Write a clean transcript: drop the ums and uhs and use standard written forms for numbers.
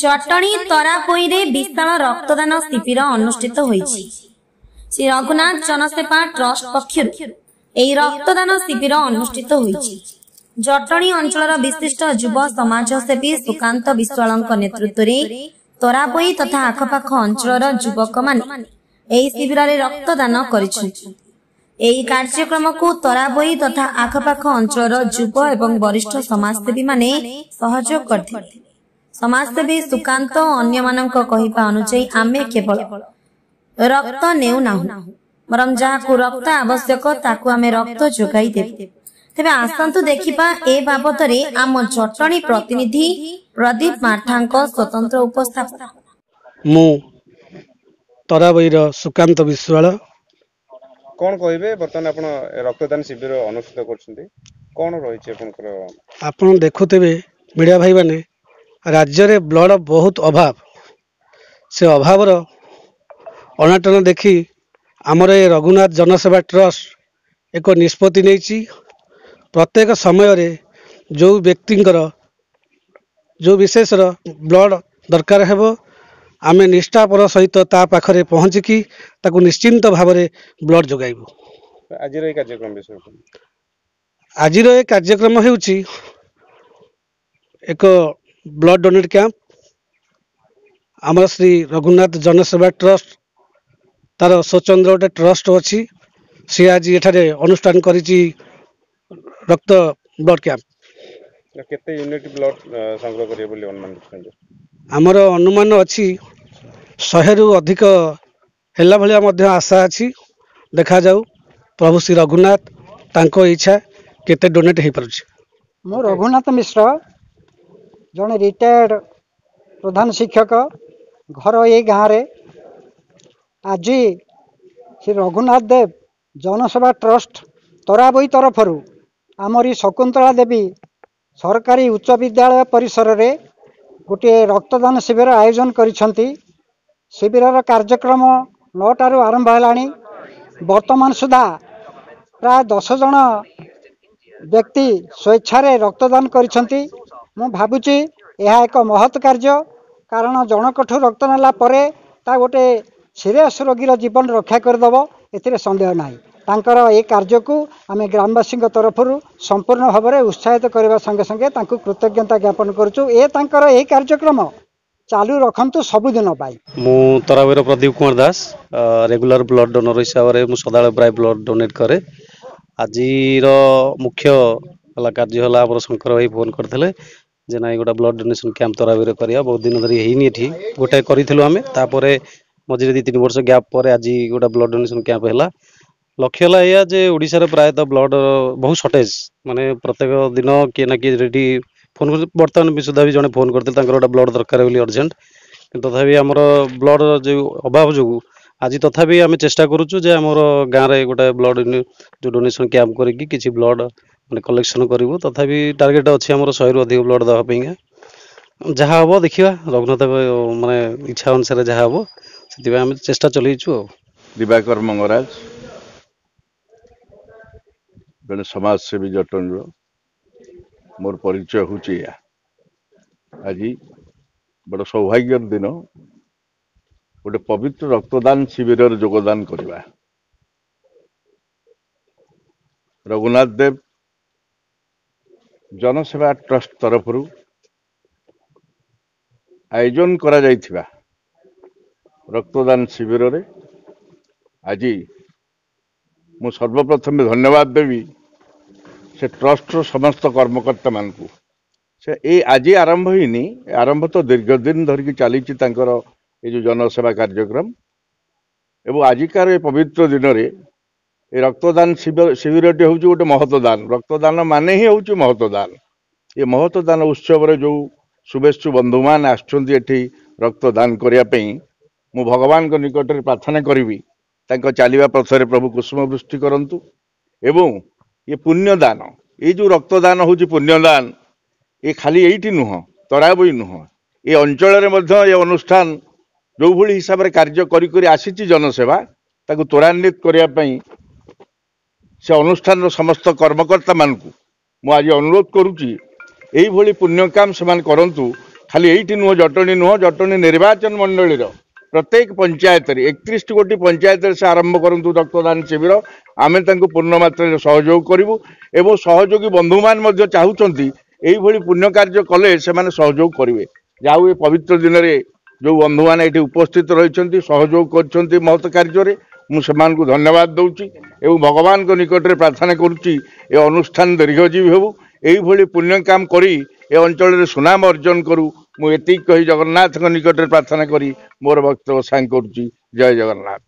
ଜଟଣୀ ତରାପୋଇରେ ବିଶାଳ ରକ୍ତଦାନ ଶିବିର ଅନୁଷ୍ଠିତ ହୋଇଛି। ଶ୍ରୀ ରଘୁନାଥ ଜନସେବା ଟ୍ରଷ୍ଟ ପକ୍ଷରୁ ଏହି ରକ୍ତଦାନ ଶିବିର ଅନୁଷ୍ଠିତ ହୋଇଛି। ଜଟଣୀ ଅଞ୍ଚଳର ବିଶିଷ୍ଟ ଯୁବ ସମାଜସେବୀ ସୁକାନ୍ତ ବିଶ୍ୱାଳଙ୍କ ନେତୃତ୍ୱରେ ତରାପୋଇ ତଥା ଆଖପାଖ ଅଞ୍ଚଳର ଯୁବକମାନେ ଏହି ଶିବିରରେ ରକ୍ତଦାନ କରିଛନ୍ତି। ଏହି କାର୍ଯ୍ୟକ୍ରମକୁ ତରାବୋଇ ତଥା ଆଖପାଖ ଅଞ୍ଚଳର ଯୁବ ଏବଂ ବରିଷ୍ଠ ସମାଜସେବୀମାନେ ସହଯୋଗ କରିଥିଲେ। ସମାଜସେବୀ ସୁକାନ୍ତ ଓ ଅନ୍ୟମାନଙ୍କ କହିବା ଅନୁଯାୟୀ, ଆମେ କେବଳ ରକ୍ତ ନେଉନାହୁଁ, ବରଂ ଯାହାକୁ ରକ୍ତ ଆବଶ୍ୟକ ତାକୁ ଆମେ ରକ୍ତ ଯୋଗାଇ ଦେବୁ। ତେବେ ଆସନ୍ତୁ ଦେଖିବା ଏ ବାବଦରେ ଆମ ଜଟଣୀ ପ୍ରତିନିଧି ପ୍ରଦୀପ ମାର୍ଥାଙ୍କ ସ୍ୱତନ୍ତ୍ର ଉପସ୍ଥାପନା। ମୁଁ ତରାବଇର ସୁକାନ୍ତ ବିଶ୍ୱାଳ। କ'ଣ କହିବେ, ବର୍ତ୍ତମାନ ଆପଣ ରକ୍ତଦାନ ଶିବିର ଅନୁଷ୍ଠିତ କରୁଛନ୍ତି, କ'ଣ ରହିଛି ଆପଣଙ୍କର? ଆପଣ ଦେଖୁଥିବେ ମିଡ଼ିଆ ଭାଇମାନେ, ରାଜ୍ୟରେ ବ୍ଲଡ଼ ବହୁତ ଅଭାବ। ସେ ଅଭାବର ଅନାଟନ ଦେଖି ଆମର ଏ ରଘୁନାଥ ଜନସେବା ଟ୍ରଷ୍ଟ ଏକ ନିଷ୍ପତ୍ତି ନେଇଛି, ପ୍ରତ୍ୟେକ ସମୟରେ ଯେଉଁ ବ୍ୟକ୍ତିଙ୍କର ଯେଉଁ ବିଶେଷର ବ୍ଲଡ଼ ଦରକାର ହେବ, ଆମେ ନିଷ୍ଠାପର ସହିତ ତା ପାଖରେ ପହଞ୍ଚିକି ତାକୁ ନିଶ୍ଚିନ୍ତ ଭାବରେ ବ୍ଲଡ଼ ଯୋଗାଇବୁ। ଆଜିର ଏଇ କାର୍ଯ୍ୟକ୍ରମ ବିଷୟରେ? ଆଜିର ଏ କାର୍ଯ୍ୟକ୍ରମ ହେଉଛି ଏକ ବ୍ଲଡ଼ ଡୋନେଟ୍ କ୍ୟାମ୍ପ। ଆମର ଶ୍ରୀ ରଘୁନାଥ ଜନସେବା ଟ୍ରଷ୍ଟ ତାର ସ୍ୱତନ୍ତ୍ର ଗୋଟେ ଟ୍ରଷ୍ଟ ଅଛି, ସିଏ ଆଜି ଏଠାରେ ଅନୁଷ୍ଠାନ କରିଛି ରକ୍ତ ବ୍ଲଡ଼ କ୍ୟାମ୍ପ। କେତେ ୟୁନିଟ୍ ବ୍ଲଡ଼ ସଂଗ୍ରହ କରିବେ ବୋଲି ଅନୁମାନ କରୁଛନ୍ତି? ଆମର ଅନୁମାନ ଅଛି 100ରୁ ଅଧିକ ହେଲା ଭଳିଆ ମଧ୍ୟ ଆଶା ଅଛି। ଦେଖାଯାଉ ପ୍ରଭୁ ଶ୍ରୀ ରଘୁନାଥ ତାଙ୍କ ଇଚ୍ଛା କେତେ ଡୋନେଟ୍ ହେଇପାରୁଛି। ମୁଁ ରଘୁନାଥ ମିଶ୍ର, ଜଣେ ରିଟାୟାର୍ଡ଼ ପ୍ରଧାନ ଶିକ୍ଷକ, ଘର ଏଇ ଗାଁରେ। ଆଜି ଶ୍ରୀ ରଘୁନାଥ ଦେବ ଜନସେବା ଟ୍ରଷ୍ଟ ତରାବୋଇ ତରଫରୁ ଆମରି ଶକୁନ୍ତଳା ଦେବୀ ସରକାରୀ ଉଚ୍ଚ ବିଦ୍ୟାଳୟ ପରିସରରେ ଗୋଟିଏ ରକ୍ତଦାନ ଶିବିର ଆୟୋଜନ କରିଛନ୍ତି। ଶିବିରର କାର୍ଯ୍ୟକ୍ରମ 9ଟାରୁ ଆରମ୍ଭ ହେଲାଣି। ବର୍ତ୍ତମାନ ସୁଦ୍ଧା ପ୍ରାୟ 10 ଜଣ ବ୍ୟକ୍ତି ସ୍ୱେଚ୍ଛାରେ ରକ୍ତଦାନ କରିଛନ୍ତି। ମୁଁ ଭାବୁଛି ଏହା ଏକ ମହତ୍ କାର୍ଯ୍ୟ, କାରଣ ଜଣଙ୍କଠୁ ରକ୍ତ ନେଲା ପରେ ତା ଗୋଟେ ସିରିୟସ୍ ରୋଗୀର ଜୀବନ ରକ୍ଷା କରିଦେବ, ଏଥିରେ ସନ୍ଦେହ ନାହିଁ। ତାଙ୍କର ଏ କାର୍ଯ୍ୟକୁ ଆମେ ଗ୍ରାମବାସୀଙ୍କ ତରଫରୁ ସମ୍ପୂର୍ଣ୍ଣ ଭାବରେ ଉତ୍ସାହିତ କରିବା ସଙ୍ଗେ ସଙ୍ଗେ ତାଙ୍କୁ କୃତଜ୍ଞତା ଜ୍ଞାପନ କରୁଛୁ। ଏ ତାଙ୍କର ଏହି କାର୍ଯ୍ୟକ୍ରମ ଚାଲୁ ରଖନ୍ତୁ ସବୁଦିନ ପାଇଁ। ମୁଁ ତରାବୀର Pradeep Kumar Das, regular blood donor ହିସାବରେ ମୁଁ ସଦାବେଳେ ପ୍ରାୟ ବ୍ଲଡ଼ ଡୋନେଟ୍ କରେ। ଆଜିର ମୁଖ୍ୟ ହେଲା କାର୍ଯ୍ୟ ହେଲା, ଆମର ଶଙ୍କର ଭାଇ ଫୋନ୍ କରିଥିଲେ ଯେ ନାଇଁ, ଗୋଟେ ବ୍ଲଡ଼ ଡୋନେସନ୍ କ୍ୟାମ୍ପ ତରାବୀରେ କରିବା, ବହୁତ ଦିନ ଧରି ହେଇନି ଏଠି। ଗୋଟେ କରିଥିଲୁ ଆମେ, ତାପରେ ମଝିରେ 2 3 ବର୍ଷ ଗ୍ୟାପ୍ ପରେ ଆଜି ଗୋଟେ ବ୍ଲଡ଼ ଡୋନେସନ୍ କ୍ୟାମ୍ପ ହେଲା। ଲକ୍ଷ୍ୟ ହେଲା ଏଇଆ ଯେ ଓଡ଼ିଶାରେ ପ୍ରାୟତଃ ବ୍ଲଡ଼ ବହୁତ ସର୍ଟେଜ୍, ମାନେ ପ୍ରତ୍ୟେକ ଦିନ କିଏ ନା କିଏ ରେଡ଼ି ଫୋନ୍ କରୁଛନ୍ତି। ବର୍ତ୍ତମାନ ବି ସୁଦ୍ଧା ବି ଜଣେ ଫୋନ୍ କରିଥିଲେ, ତାଙ୍କର ଗୋଟେ ବ୍ଲଡ଼ ଦରକାର ବୋଲି ଅର୍ଜେଣ୍ଟ। କିନ୍ତୁ ତଥାପି ଆମର ବ୍ଲଡ଼ର ଯେଉଁ ଅଭାବ ଯୋଗୁଁ ଆଜି ତଥାପି ଆମେ ଚେଷ୍ଟା କରୁଛୁ ଯେ ଆମର ଗାଁରେ ଗୋଟେ ବ୍ଲଡ଼ ଯେଉଁ ଡୋନେସନ୍ କ୍ୟାମ୍ପ କରିକି କିଛି ବ୍ଲଡ଼ ମାନେ କଲେକ୍ସନ୍ କରିବୁ। ତଥାପି ଟାର୍ଗେଟ୍ ଅଛି ଆମର 100ରୁ ଅଧିକ ବ୍ଲଡ଼ ଦେବା ପାଇଁକା। ଯାହା ହେବ ଦେଖିବା, ରଘୁନାଥ ମାନେ ଇଚ୍ଛା ଅନୁସାରେ ଯାହା ହେବ, ସେଥିପାଇଁ ଆମେ ଚେଷ୍ଟା ଚଲେଇଛୁ। ଆଉ ଦିବାକର ମଙ୍ଗରାଜ, ଜଣେ ସମାଜସେବୀ ଜଟଣୀର, ମୋର ପରିଚୟ ହେଉଛି ଏଇଆ। ଆଜି ବଡ଼ ସୌଭାଗ୍ୟର ଦିନ, ଗୋଟେ ପବିତ୍ର ରକ୍ତଦାନ ଶିବିରରେ ଯୋଗଦାନ କରିବା। ରଘୁନାଥ ଦେବ ଜନସେବା ଟ୍ରଷ୍ଟ ତରଫରୁ ଆୟୋଜନ କରାଯାଇଥିବା ରକ୍ତଦାନ ଶିବିରରେ ଆଜି ମୁଁ ସର୍ବପ୍ରଥମେ ଧନ୍ୟବାଦ ଦେବି ସେ ଟ୍ରଷ୍ଟର ସମସ୍ତ କର୍ମକର୍ତ୍ତାମାନଙ୍କୁ। ସେ ଏଇ ଆଜି ଆରମ୍ଭ ହେଇନି, ଆରମ୍ଭ ତ ଦୀର୍ଘ ଦିନ ଧରିକି ଚାଲିଛି ତାଙ୍କର ଏ ଯେଉଁ ଜନସେବା କାର୍ଯ୍ୟକ୍ରମ। ଏବଂ ଆଜିକାର ଏ ପବିତ୍ର ଦିନରେ ଏ ରକ୍ତଦାନ ଶିବିରଟି ହେଉଛି ଗୋଟେ ମହତ ଦାନ। ରକ୍ତଦାନ ମାନେ ହିଁ ହେଉଛି ମହତ ଦାନ। ଏ ମହତ ଦାନ ଉତ୍ସବରେ ଯେଉଁ ଶୁଭେଚ୍ଛୁ ବନ୍ଧୁମାନେ ଆସୁଛନ୍ତି ଏଠି ରକ୍ତଦାନ କରିବା ପାଇଁ, ମୁଁ ଭଗବାନଙ୍କ ନିକଟରେ ପ୍ରାର୍ଥନା କରିବି ତାଙ୍କ ଚାଲିବା ପଥରେ ପ୍ରଭୁ କୁସୁମ ବୃଷ୍ଟି କରନ୍ତୁ। ଏବଂ ଏ ପୁଣ୍ୟଦାନ, ଏଇ ଯେଉଁ ରକ୍ତଦାନ ହେଉଛି ପୁଣ୍ୟଦାନ, ଏ ଖାଲି ଏଇଠି ନୁହଁ, ତରାବୋଇ ନୁହଁ, ଏ ଅଞ୍ଚଳରେ ମଧ୍ୟ ଏ ଅନୁଷ୍ଠାନ ଯେଉଁଭଳି ହିସାବରେ କାର୍ଯ୍ୟ କରି କରି ଆସିଛି ଜନସେବା, ତାକୁ ତ୍ୱରାନ୍ୱିତ କରିବା ପାଇଁ ସେ ଅନୁଷ୍ଠାନର ସମସ୍ତ କର୍ମକର୍ତ୍ତାମାନଙ୍କୁ ମୁଁ ଆଜି ଅନୁରୋଧ କରୁଛି, ଏଇଭଳି ପୁଣ୍ୟ କାମ ସେମାନେ କରନ୍ତୁ। ଖାଲି ଏଇଠି ନୁହଁ, ଜଟଣୀ ନୁହଁ, ଜଟଣୀ ନିର୍ବାଚନ ମଣ୍ଡଳୀର ପ୍ରତ୍ୟେକ ପଞ୍ଚାୟତରେ, 31 ଗୋଟି ପଞ୍ଚାୟତରେ ସେ ଆରମ୍ଭ କରନ୍ତୁ ରକ୍ତଦାନ ଶିବିର। ଆମେ ତାଙ୍କୁ ପୂର୍ଣ୍ଣ ମାତ୍ରାରେ ସହଯୋଗ କରିବୁ ଏବଂ ସହଯୋଗୀ ବନ୍ଧୁମାନେ ମଧ୍ୟ ଚାହୁଁଛନ୍ତି ଏଇଭଳି ପୁଣ୍ୟ କାର୍ଯ୍ୟ କଲେ ସେମାନେ ସହଯୋଗ କରିବେ। ଯାଉ ଏ ପବିତ୍ର ଦିନରେ ଯେଉଁ ବନ୍ଧୁମାନେ ଏଠି ଉପସ୍ଥିତ ରହିଛନ୍ତି, ସହଯୋଗ କରିଛନ୍ତି ମହତ କାର୍ଯ୍ୟରେ, ମୁଁ ସେମାନଙ୍କୁ ଧନ୍ୟବାଦ ଦେଉଛି ଏବଂ ଭଗବାନଙ୍କ ନିକଟରେ ପ୍ରାର୍ଥନା କରୁଛି ଏ ଅନୁଷ୍ଠାନ ଦୀର୍ଘଜୀବୀ ହେଉ, ଏଇଭଳି ପୁଣ୍ୟ କାମ କରି ଏ ଅଞ୍ଚଳରେ ସୁନାମ ଅର୍ଜନ କରୁ। ମୁଁ ଏତିକି କହି ଜଗନ୍ନାଥଙ୍କ ନିକଟରେ ପ୍ରାର୍ଥନା କରି ମୋର ବକ୍ତବ୍ୟ ସାଙ୍ଗ କରୁଛି। ଜୟ ଜଗନ୍ନାଥ।